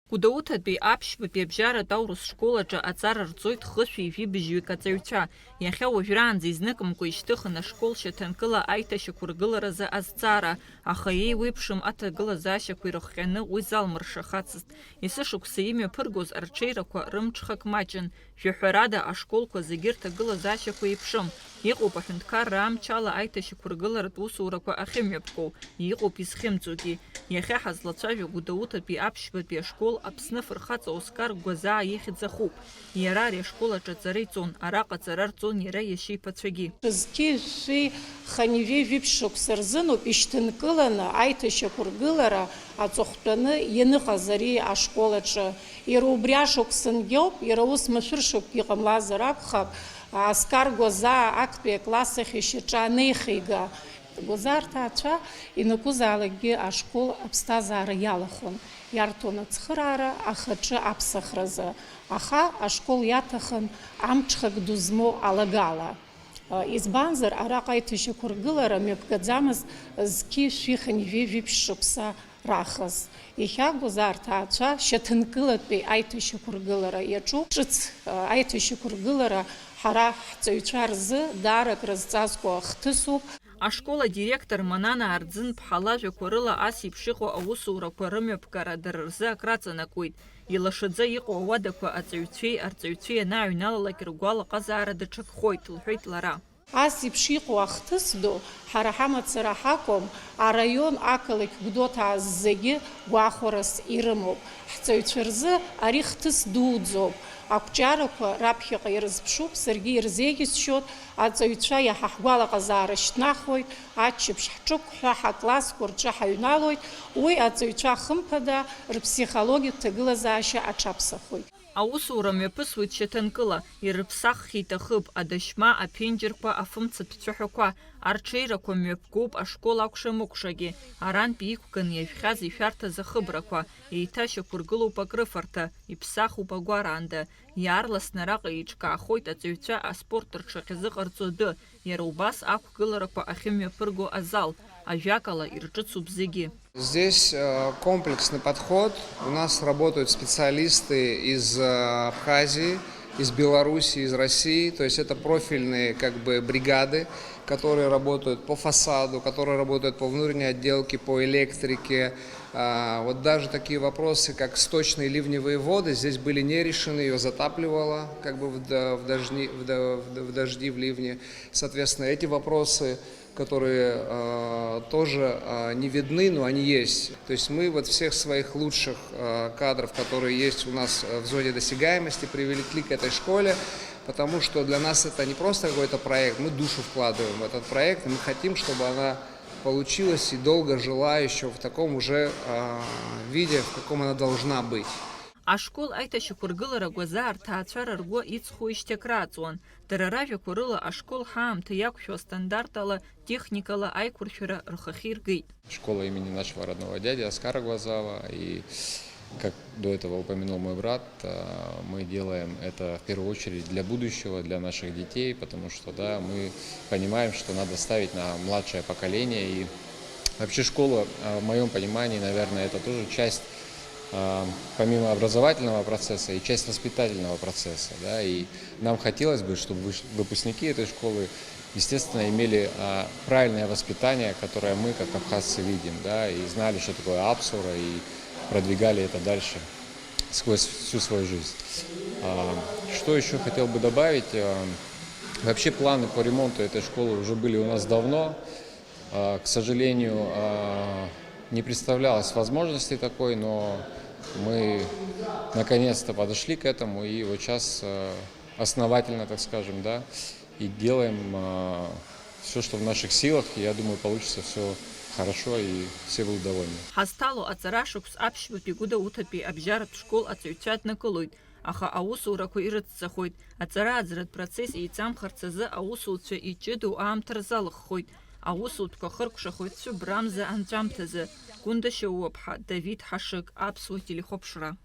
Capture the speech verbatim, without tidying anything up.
Гәдоуҭатәи аԥшьбатәи абжьаратә аурыс школ аҿы аҵара рҵоит хышәи жәибжьҩык аҵаҩцәа. Иахьа уажәраанӡа изныкымкәа ишьҭыхын ашкол шьаҭанкыла аиҭашьақәыргыларазы азҵаара, аха еиуеиԥшым аҭагылазаашьақәа ирыхҟьаны уи залмыршахацызт. Есышықәса имҩаԥыргоз арҽеирақәа рымҽхак маҷын. Жәаҳәарада, ашколқәа зегьы рҭагылазаашьақәа еиԥшым. Иҟоуп аҳәынҭқарра амчала аиҭашьақәыргыларатә усурақәа ахьымҩаԥгоу, иҟоуп изхьымӡогьы. Иахьа ҳазлацәажәо Гәдоуҭатәи аԥшьбатәи ашкол Аԥсны афырхаҵа Оскар Гәазаа ихьӡ ахуп. Иара ари ашкол аҿы аҵара иҵон, араҟа аҵара рҵон иара иашьа иԥацәагьы. Зқьи жәшәи хынҩажәи жәиԥшь шықәса рзыноуп ишьҭынкыланы аиҭашьақәыргылара аҵыхәтәаны ианыҟаз ари ашкол аҿы. Иара убри ашықәсангьы ауп, иара ус машәыршақәгьы ҟамлазар акәхап, Аскар Гәазаа актәи акласс ахь ишьаҿа анеихига. Гәазаа рҭаацәа ианакәызаалакгьы ашкол аԥсҭазаара иалахәын, иарҭон ацхыраара ахаҿы аԥсахразы, аха ашкол иаҭахын амҽхак ду змоу алагала. Избанзар, араҟа аиҭашьақәыргылара мҩаԥгаӡамызт зқьи жәшәи хынҩажәи жәиԥшь шықәса раахыс. Иахьа Гәазаа рҭаацәа шьаҭанкылатәи аиҭашьақәыргылара иаҿуп. Ҿыц аиҭашьақәыргылара ҳара ҳҵаҩцәа рзы даара акрызҵазкуа ахҭысуп. Ашкол адиректор Манана Арӡынԥҳа лажәақәа рыла ас еиԥш иҟоу аусурақәа рымҩаԥгара дара рзы акраҵанакуеит. Илашаӡа иҟоу ауадақәа аҵаҩцәеи арҵаҩцәеи анааҩналалак ргәалаҟазаара даҽакхоит, лҳәеит лара. Ас еиԥш иҟоу ахҭыс ду ҳара ҳамацара ҳакәым, араион, ақалақь Гәдоуҭаа зегьы гәахәарас ирымоуп. Ҳҵаҩцәа рзы ари хҭыс дуӡӡоуп. Ақәҿиарақәа раԥхьаҟа ирызԥшуп, саргьы ирзеиӷьысшьоит, аҵаҩцәа иаҳа ҳгәалаҟазаара шьҭнахуеит, аччаԥшь ҳҿықәҳәа ҳаклассқәа рҿы ҳаҩналоит, уи аҵаҩцәа хымԥада рыԥсихологиатә ҭагылазаашьа аҽаԥсахоит. Аусура мҩаԥысуеит шьаҭанкыла, ирыԥсаххьеит ахыб, адашьма, аԥенџьырқәа, афымцатә цәаҳәақәа, арҽеирақәа мҩаԥгоуп ашкол акәша-мыкәшагьы, арантәи иқәганы иажәхьаз ишәарҭаз ахыбрақәа, еиҭашьақәыргылоуп акрыфарҭа, иԥсахуп агәараанда, иаарласны араҟа еиҿкаахоит аҵаҩцәа аспорт рҽахьазыҟарҵо адәы, иара убас ақәгыларақәа ахьымҩаԥырго азал, ажәакала, ирҿыцуп зегьы. Здесь, э, комплексный подход. У нас работают специалисты из, э, Абхазии, из Беларуси, из России. То есть это профильные, как бы, бригады, которые работают по фасаду, которые работают по внутренней отделке, по электрике. А, вот даже такие вопросы, как сточные ливневые воды, здесь были не решены, её затапливало, как бы, в д-, в дожди, в д-, в д-, в дожди, в ливни. Соответственно, эти вопросы, которые, э, тоже, э, не видны, но они есть. То есть мы вот всех своих лучших, э, кадров, которые есть у нас, э, в зоне досягаемости, привлекли к этой школе, потому что для нас это не просто какой-то проект, мы душу вкладываем в этот проект, и мы хотим, чтобы она получилась и долго жила ещё в таком уже, э, виде, в каком она должна быть. Ашкол аиҭашьақәыргылара Гәазаа рҭаацәара ргәы иҵхоижьҭеи акрааҵуан. Дара ражәақәа рыла, ашкол ҳаамҭа иақәшәо астандарт ала техникала аиқәыршәара рхахьы иргеит. Школа имени нашего родного дяди Аскара Гвазава. И, как до этого упомянул мой брат, а, мы делаем это в первую очередь для будущего, для наших детей, потому что, да, мы понимаем, что надо ставить на младшее поколение. И вообще школа, а, в моём понимании, наверное, это тоже часть, а, помимо образовательного процесса, и часть воспитательного процесса, да, и нам хотелось бы, чтобы выш-, выпускники этой школы, естественно, имели, а, правильное воспитание, которое мы, как абхазцы, видим, да, и знали, что такое апсура, и продвигали это дальше сквозь всю свою жизнь. А, что ещё хотел бы добавить? А, вообще планы по ремонту этой школы уже были у нас давно. А, к сожалению, а, не представлялось возможности такой, но мы наконец-то подошли к этому, и вот щас, а, основательно, так скажем, да, и делаем, а, всё, что в наших силах, и я думаю, получится всё хорошо, и все будут довольны. Ҳазҭало аҵара шықәс аԥшьбатәи Гәдоуҭатәи абжьаратә школ аҵаҩцәа днакылоит. Аха аусурақәа ирыцҵахоит. Аҵара-ааӡаратә процесс еиҵамхарц азы аусуцәа иҷыдоу аамҭа рзалыххоит. Аусутәқәа хыркәшахоит Цәыб Рамза анҵәамҭазы. Гәында Шьоуаԥҳа, Давид Ҳашыг, Аԥсуа телехәаԥшра.